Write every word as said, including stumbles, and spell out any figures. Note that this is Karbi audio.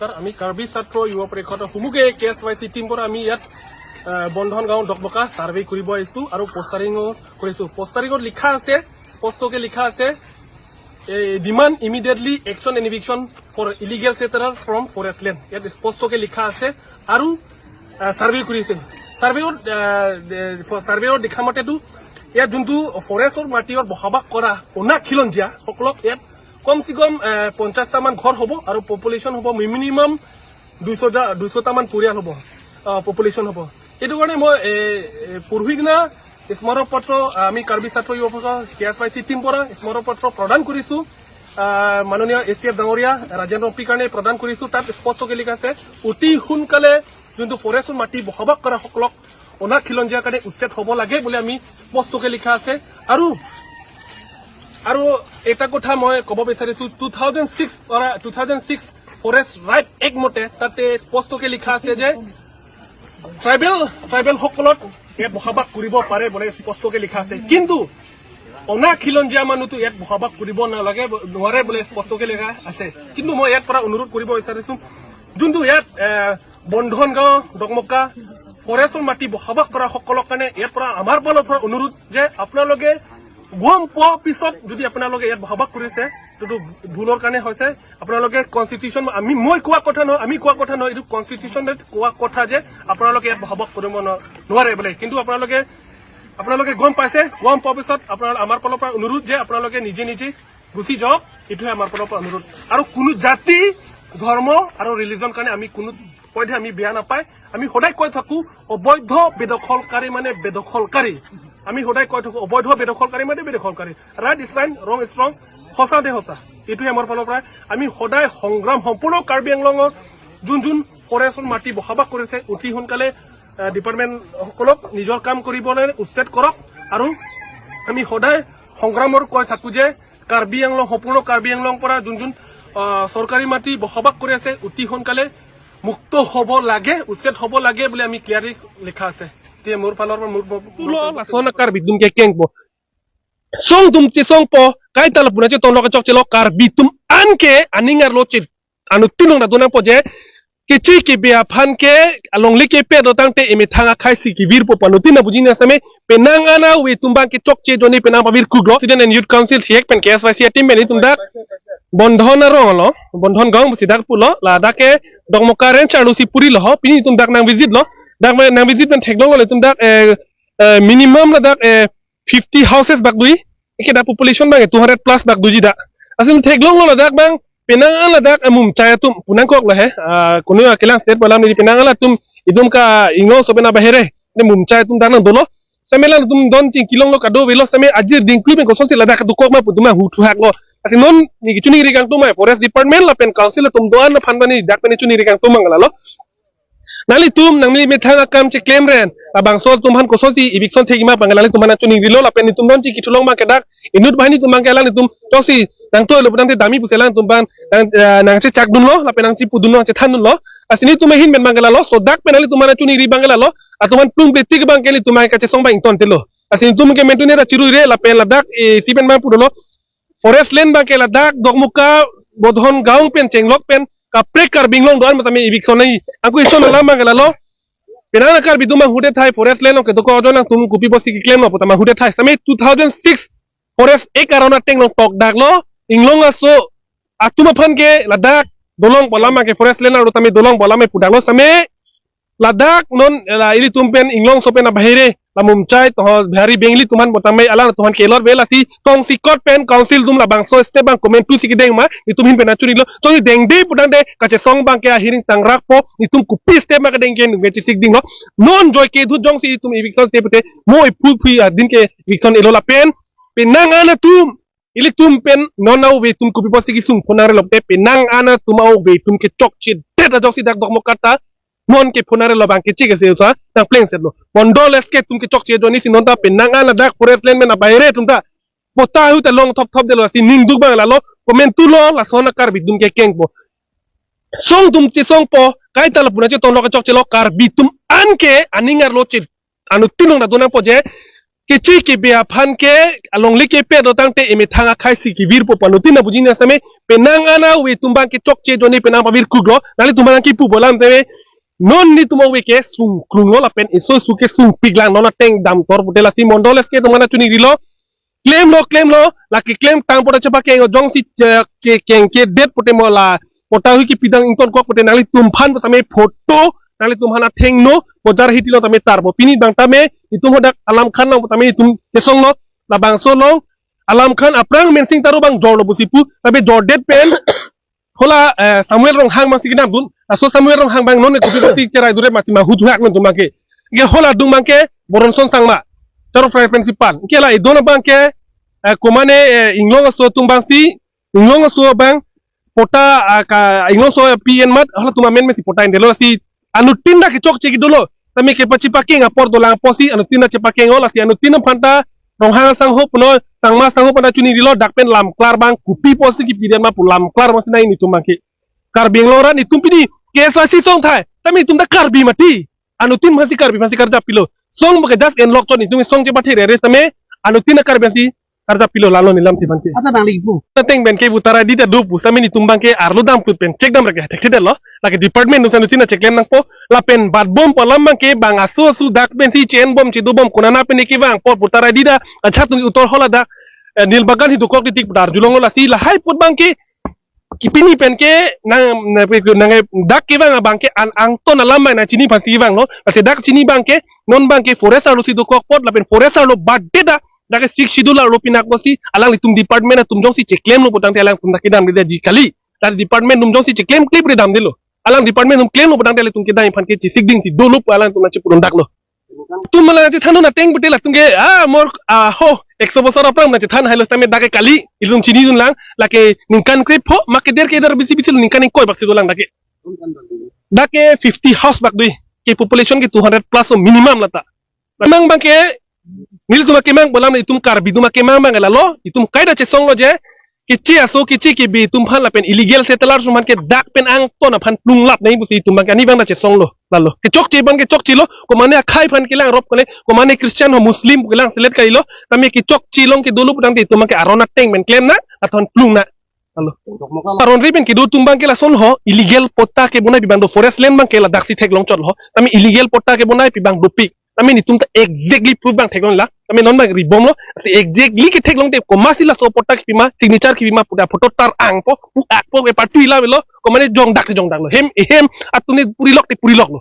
নমস্কাৰ, আমি কাৰ্বি ছাত্ৰ যুৱ পৰিষদৰ হুমুগে কে এছ ৱাই চি টিম পৰা আমি ইয়াত, আহ, বন্ধন গাঁও ডকমকা ছাৰ্ভে কৰিব আহিছো আৰু পোষ্টাৰিঙো কৰিছো। পোষ্টাৰিঙত লিখা আছে, স্পষ্টকে লিখা আছে, এই demand immediately action and eviction for illegal settlers from forest land। ইয়াত স্পষ্টকে লিখা আছে আৰু, আহ, ছাৰ্ভে কৰিছে। ছাৰ্ভেত, আহ, দে-, ছাৰ্ভেত দেখা মতেতো ইয়াত যোনটো ফৰেষ্টৰ মাটিৰ বসবাস কৰা অনা খিলঞ্জীয়া সকলক ইয়াত কম চে কম, আহ, পঞ্চাশটা মান ঘৰ হ'ব আৰু পপুলেশ্যন হ'ব মিনিমাম দুইশ জা-, দুইশটা মান পৰিয়াল হ'ব, আহ, পপুলেশ্যন হ'ব। সেইটো কাৰণে মই, এ, এ, পৰহি দিনা স্মাৰক পত্ৰ, আহ, আমি কাৰ্বি ছাত্ৰ যুৱ পৰিষদ কে এছ ৱাই চি টিম পৰা স্মাৰক পত্ৰ প্ৰদান কৰিছো, আহ, মাননীয় এ চি এফ ডাঙৰীয়া ৰাজেন্দ্ৰ অপিৰ কাৰণে প্ৰদান কৰিছো। তাত স্পষ্টকে লিখা আছে, অতি সোনকালে যোনটো ফৰেষ্টৰ মাটি বসবাস কৰা সকলক অনা খিলঞ্জীয়াৰ কাৰণে উচ্ছেদ হ'ব লাগে বুলি আমি স্পষ্টকে লিখা আছে। আৰু, আৰু এটা কথা মই ক'ব বিচাৰিছো, টু থাউজেণ্ড ছিক্স পৰা, two thousand six forest right act মতে তাতে স্পষ্টকে লিখা আছে যে ট্ৰাইবেল, ট্ৰাইবেল সকলক ইয়াত বসবাস কৰিব পাৰে বুলি স্পষ্টকে লিখা আছে। কিন্তু অনা খিলঞ্জীয়া মানুহতো ইয়াত বসবাস কৰিব নালাগে, নোৱাৰে বুলি স্পষ্টকে লিখা আছে। কিন্তু মই ইয়াৰ পৰা অনুৰোধ কৰিব বিচাৰিছো, যোনটো ইয়াত, এ, বন্ধন গাঁও, ডকমকা, ফৰেষ্টৰ মাটি বসবাস কৰা সকলৰ কাৰণে ইয়াৰ পৰা আমাৰ ফালৰ পৰা অনুৰোধ যে আপোনালোকে গম পোৱাৰ পিছত যদি আপোনালোকে ইয়াত বসবাস কৰিছে, এইটো ভুলৰ কাৰণে হৈছে। আপোনালোকে কনষ্টিটিউশ্যন, আমি, মই কোৱা কথা নহয়, আমি কোৱা কথা নহয়, এইটো কনষ্টিটিউশ্যনে কোৱা কথা যে আপোনালোকে ইয়াত বসবাস কৰিব ন-, নোৱাৰে বোলে। কিন্তু আপোনালোকে, আপোনালোকে গম পাইছে, গম পোৱাৰ পিছত আপোনাৰ, আমাৰ ফালৰ পৰা অনুৰোধ যে আপোনালোকে নিজে নিজে গুচি যাওক, এইটোহে আমাৰ ফালৰ পৰা অনুৰোধ। আৰু কোনো জাতি, ধৰ্ম আৰু ৰিলিজন কাৰণে আমি কোনো পধ্যে আমি বেয়া নাপায়। আমি সদায় কৈ থাকো, অবৈধ বেদখলকাৰী মানে বেদখলকাৰী। আমি সদায় কৈ থাকো, অবৈধ বেদখলকাৰী মানে বেদখলকাৰী। Right is right, wrong is wrong, সঁচা দে সঁচা। এইটোহে আমাৰ ফালৰ পৰা। আমি সদায় সংগ্ৰাম, সম্পূৰ্ণ কাৰ্বি আংলঙৰ যোন যোন ফৰেষ্টৰ মাটি বসবাস কৰিছে, অতি সোনকালে, আহ, ডিপাৰ্টমেণ্ট সকলক নিজৰ কাম কৰিবলৈ উচ্ছেদ কৰক। আৰু আমি সদায় সংগ্ৰামৰ কৈ থাকো যে কাৰ্বি আংলং, সম্পূৰ্ণ কাৰ্বি আংলং পৰা যোন যোন, আহ, চৰকাৰী মাটি বসবাস কৰি আছে, অতি সোনকালে মুক্ত হ'ব লাগে, উচ্ছেদ হ'ব লাগে বুলি আমি ক্লিয়াৰলি লিখা আছে। এতিয়া মোৰ ফালৰ পৰা মোৰ, মোৰ, tulo lason a Karbi atum ke kengpo. Song atum chesongpo, kaita lapu nangchetonlo kechokchelo Karbi atum anke aning arlo che, anuttin nangdonangpo je, kechi kebi aphan ke alongle kepe dotangte emethang akhai si kevirpo pu anuttin nangbuji nang same, penang an ave atum abang ke chokche joni penang pavir kuglo, Student and Youth Council, SYEC pen, K S Y C a team pen itum dak Bondhon arong lo, Bondhon gaon pusi dak pulo, ladak ke Dokmoka range arlo si puri lo ho, pini itum dak nang visit lo, dak nang visit pen theklonglo itum dak, eh, eh, minimum ladak, eh, fifty houses bak dui, eke dak population abang, eh, two hundred plus bak duiji dak. Asin theklonglo ladak abang, penang an ladak, eh, mumchai atum, pu nangkoklo he, ah, kunu akelang state bolam ni penang an latum, itum ka Inglong aso pen abahere, ne mumchai atum dak nangdolo, same alangtum don chingkilonglo kadokave lo, same ajir dingkli pen kosonsi ladak dokok ma pu itum ahut thuhak lo. Asin non neli kachiningri kangtung ma forest department lapen council atum do-an aphan bani dak pen chiningri kangtung abang lalo. Nanglitum nangli methang akam cheklem ren, labangso atum aphan kosonsi eviction thekji ma abang ke nanglitum aphan chiningrilo lapen itum don chingkitulong abang ke dak inut banghini atum abang ke alanglitum toksi nangtoi lo putangte dami pusi alangtum abang nang, eh, nangchechakdunlo lapen nangchipudunlo, nangchethandunlo. Asin itum ahin pen abang ke lalo, so dak pen nanglitum aphan chiningri abang ke lalo, atum aphan plung pletik abang ke nanglitum abang kachesong abang ingtontelo. Asin itum ke mentune ra chiruire lapen ladak, eh, ti pen abang pudolo. Forest land abang ke ladak Dokmoka Bondhon gaon pen chenglok pen kaprek Karbi Anglong do-an matame eviction nai. Angku ison alam abang ke lalo. Penang an Karbi atum ahut thai forest land along kedokok ajoine nangtum kopi pusi keklemlo putama ahut thai. Same two thousand six forest act aron ateng along tokdaklo. Inglong aso atum aphan ke ladak dolong pu alam abang ke forest land arlo tame dolong pu alam pudaklo same ladak non la ilitum pen Inglong aso pen abahere la mumchai toho Bihari Bengali atum aphan putame alangtum aphan kelor bela si tongsi kot pen council atum labangso step abang komantu si kedeng ma itum ahin pen chinilo. Tongsi dengde putangte kachesong abang ke ahiring tangrakpo, itum kopi step ma kedeng ke nungge chesik dinglo. Non joi kedut jongsi itum eviction step pute mo iphu phi adin ke eviction elo lapen penang an atum ilitum pen non ave atum kopi pusi kesung phonang relo pute penang an atum ave atum ke chokchedet ajoksi dak Dokmoka ta non ke phonang relo abang ke chik ase usa nang plengsetlo. Mondol S K atum ke chokche ajoine si non ta penang an ladak forest land pen abahere atum ta patta ahut ta long thopthop detlo si ningduk abang lalo komantulo lason a Karbi atum ke kengpo. Song atum chesongpo, kaita lapu nangchetonlo kechokchelo Karbi atum anke aning arlo che anuttin nangdonangpo je kechi kebi aphan ke alongle kepe do tangte emethang akhai si kevirpo pu anuttin abuji na same penang ana ove atum abang ke chokche ajoine penang pavir kuklo, nanglitum abang kipu bolam teme non netum ove ke sungkrunglo lapen eso su ke sungpiklang, non ateng damtor pute lasi mondol S K atum abang chunirilo. Klemlo, klemlo, lake klem tang pota chepakeng jongsi che, chekeng kedet pute mo la pota hui kipidang ingtonkok pute nanglitum aphan putame photo, nanglitum aphan athengno bojar hiti lo tame tarpo. Pini abang tame itum hadak Alam Khan along putame itum chesonglo, labangso along Alam Khan aphrang Mensing Taro abang jorlo pusi pu, tapi jordet pen hala, eh, Samuel Ronghang abang si kedamdun. Laso Samuel Ronghang abang non ne kopi si cherai dure mati ma hut hak non atum abang ke. Ke hala adung abang ke Boronson Sangma, Taro Fry principal. Ke la idon abang ke, eh, komane, eh, Inglong aso atum abang si, Inglong aso abang pota, ah, ka Inglong aso P N mat halatum amen me si pota indelo si anuttin dak kechokche kedolo. Tame kepachepakeng apor dolang pusi anuttin dak chepakeng o, lasi anuttin aphan ta Ronghang asangho puno, Sangma asangho aphan ta chunirilo, dak pen lamklar abang kopi pusi kipidam ma pu lamklar abang si nai netum abang ke. Karbi Anglong arat netum pini K S Y C song thai, tame netum ta Karbi mati. Anuttin aphan si Karbi aphan si karjap pilo. Song abang ke just enlok chot netum song chepathere re tame anuttin ta Karbi aphan si karjap pilo, lalo nelam ti abang ke. Ata nangli pu. Ateng pen ke voter I D ta do pu same netum abang ke arlo damkut pen check dam reke thekthedetlo. Lake department atum si anuttin ta check lem nangpo. Lapen bat bompo alam abang ke bang aso aso dak pen si chen bom chedo bom konana pen kevangpo voter I D ta, accha tung utor hala dak, eh, Nilbagan hi dokok titik pu ta arjulonglo, lasi lahai apot abang ke kipini pen ke nang, nang, nang dak kevang abang ke an angton alam abang nangchini aphan si kevanglo. Lasi dak chini abang ke non abang ke forest arlo si dokok apot lapen forest arlo badet dak ke Sixth Schedule arlo pinak pusi alanglitum department atum jongsi cheklemlo pu tangte alangtum dak kedamdeji kali. Dak department atum jongsi cheklem klip re damdelo. Alang department atum klemlo pu tangte alangtum kedam aphan ke chesik ding si dolo pu alangtum nangchepudun daklo. Atum alang chethan dun ateng pute latum ke, ah, mor, ah, ho, ekso bosor aphrang nangchethan hailo tame dak ke kali, itum chinidun lang, lake ningkan krepho, ma keder keder bisi bisi ningkan ingkoi bak si dolang dak ke. Dak ke fifty house bak dui, ke population ke two hundred plus o minimum lata. Kemang abang ke, nelitum akemang bolam itum Karbi atum akemang abang ke lalo, itum kaita chesonglo je, kechi aso kechi kebi atum aphan lapen illegal settlers atum aphan ke dak pen angton aphan plunglap nai pusi itum abang ke ani abang ta chesonglo, lalo. Kechokche abang ke chokchelo, komane akhai aphan kelang rop kone, komane Christian ho Muslim kelang selet kailo, tame kechokche along kedolo pu tangte itum abang ke aron ateng pen klem nang, athon plung nang. Lalo. Aron ri pen kedo atum abang ke lason ho, illegal patta kebonai pi abang do, forest land abang ke ladak si theklong chotlo. Tame illegal patta kebonai pi abang dopik. Tame netum ta exactly proof abang theklonglo. Tame non abang ri bomlo. Si exactly ketheklong te komatsi laso patta kepi ma, signature kepi ma pu ta photo tar angpo, pu akpo, e party la velo. Komane jongdak te jongdaklo. Hem, hem, atum ne purilok te puriloklo.